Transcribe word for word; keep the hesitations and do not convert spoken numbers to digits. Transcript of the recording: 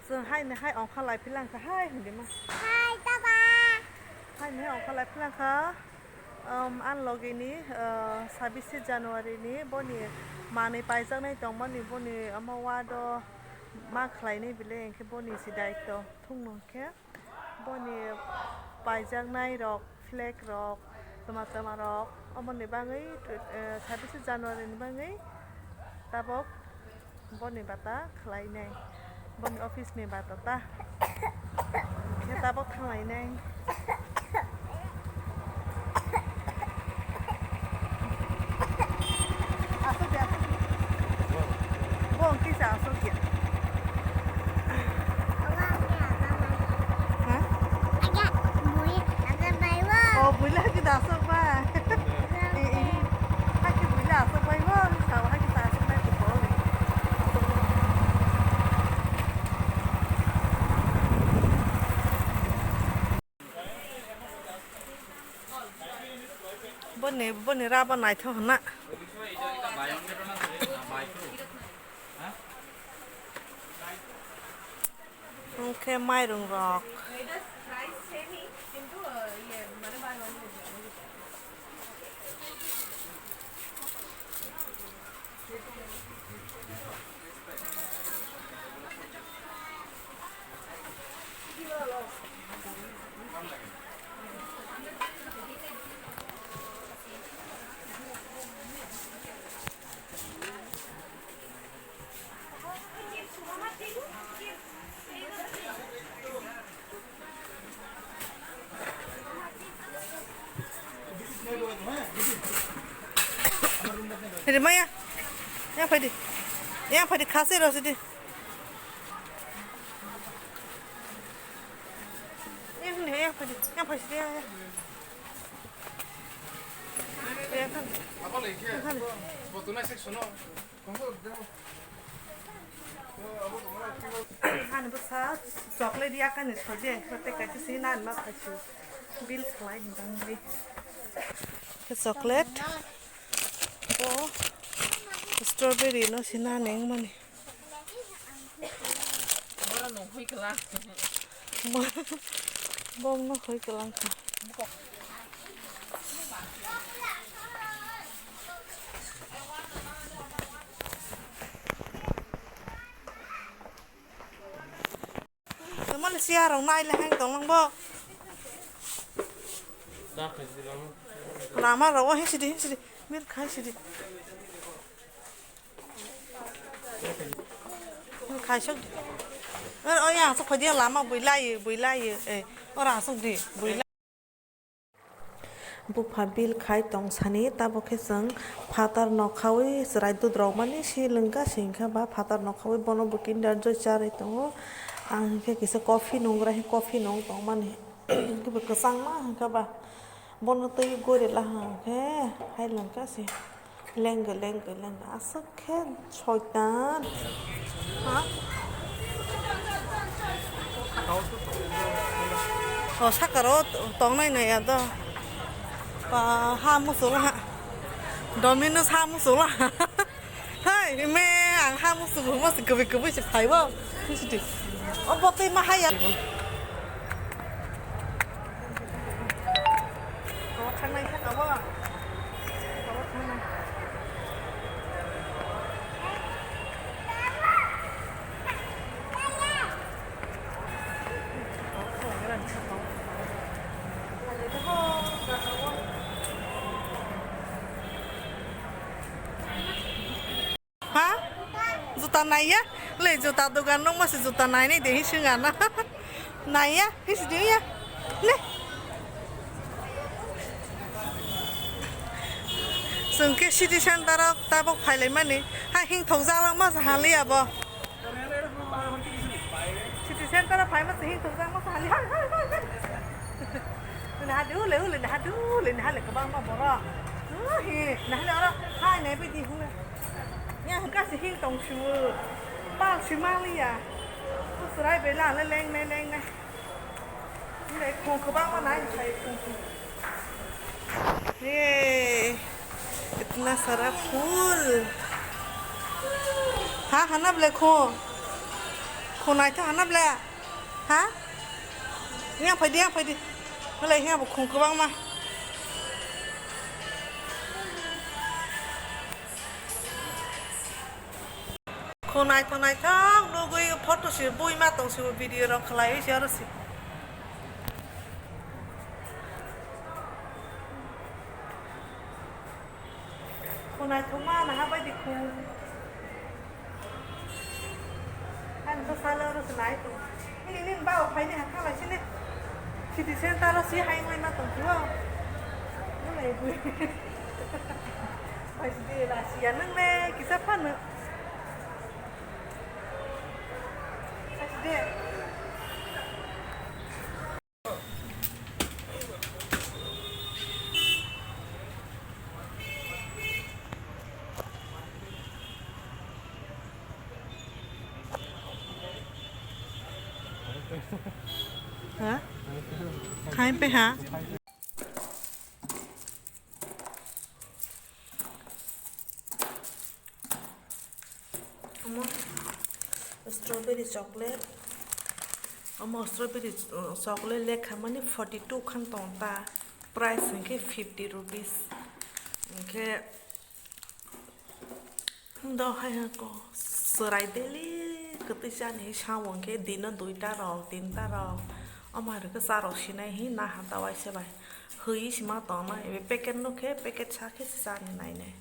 Chwng haini hai ongkha lai philangkha hai hwnwi ma. Hai, tata. Haini hai ongkha lai philangkha, um, ani logi ni, uh, sabbish January ni boni manwi paijaknai tongmani boni omo ward o ma khlainai bile, hinkhe boni se daityo thwngno hinkhe. Boni paijaknai rok, flag rok, twma twma rok, oboni bagwi, eh, sabbish January ni bagwi tabok boni bata khlainai, boni office ni bata ta khe tabok thanglainai. Aswk de, aswk de. Bo wng kisa aswk ya. Ha? Oh, buila kisa aswk ba. Eh, eh. Haki buila aswk bai bo, sao haki sa aswk bai bo. Boni, boni raba naithok hwnna. Hwnkhe mairung rok. Rimaya, yang phaidi, yang phaidi khasi rosidi. Yang ni, yang phaidi, yang phaidi, yang, yang. Yang kan. Yang kan. Ani bwsa chocolate yakani sode, tei kaisa se nani ma phaisu bill khlai ni bangwi. Khe chocolate, bo strawberry no se nani wngmani. Borok no hoi kwlang. Borok no hoi kwlang kha. Malaysia rok nai le hang tong lang bo. Lama rok o hinsidi, hinsidi. Mir khai sidi. Khaisok. Oro yang sok phaidi lama builai, builai. Eh, oro asok di, builai. Bupha bill khai tong sani, tabok khe chwng phatar nokhawi chwrai dudrok mani si lwngkha, si wngkha ba phatar nokhawi bono bo kinder joy charwi tongo. Ang hinkhe kisa coffee nungra, coffee nung tongmani. Kwchangma hinkha ba. Bono twi gori la hwnkhe hai lengka se lengka lengka lengka aswk khe soitan. Ha? O sakaro tongnai nai ya do. Ba ha muchung la ha. Dominos ha muchung la. Hai, me ang ha muchung mo se kwbwi kwbwi se phai bo. Sidi. O botwi ma haya. Kawa thangnai kha kawa. Kawa thangnai. Ha? Juta naiya? Le juta dogan nung masi juta nainai de hising ana. Naiya, hisi diya. Ne. Chwng khe city center o tabok phailaimani. Ha hing thok jalak ma haliya bo. City center o phai ma se hing thok jalak ma haliya. Nahadi ule ule nahadi ule nahale kwbangma borok. Hi nahale oro hai nai bidi hule. Nya hwnkha se hing tong siwo. Pal si maliya. Chwrai bai la le lengnai lengnai. Hwnwi khung kwbangma nai sai khung khung. Hey, itna sara phul. Ha, hana ble khung. Khung naithok hana ble? Ha? Yang phaidi, yang phaidi. Malai yang bo khung kwbangma. Khung naithok naithok nugwi photo se bui ma tong se video rok khlaiwi se aro se. Khung naithokma naha bai di khung. Ang to salo ro se nai to. Nini nin ba o phai ni hakha lai sini. City center ro si hai mai ma tong kho. Nulai bui. Phai si de la si ya nang le kisa phano. Phai si de. Ha? Khai pe ha? Omo strawberry chocolate. Omo strawberry, uh, chocolate lekha mani forty two khan tong ta. Price hwnkhe fifty rupees. Hwnkhe do hai hwnkhe chwrai daily kwtwi chani sao hwnkhe dino duita rok, tinta rok. Omo hai hwnkhe cha rok sinai hi naha dawai se bai. Hwi se ma tongnai. Ebe packet no khe, packet sa khe se chani nainai.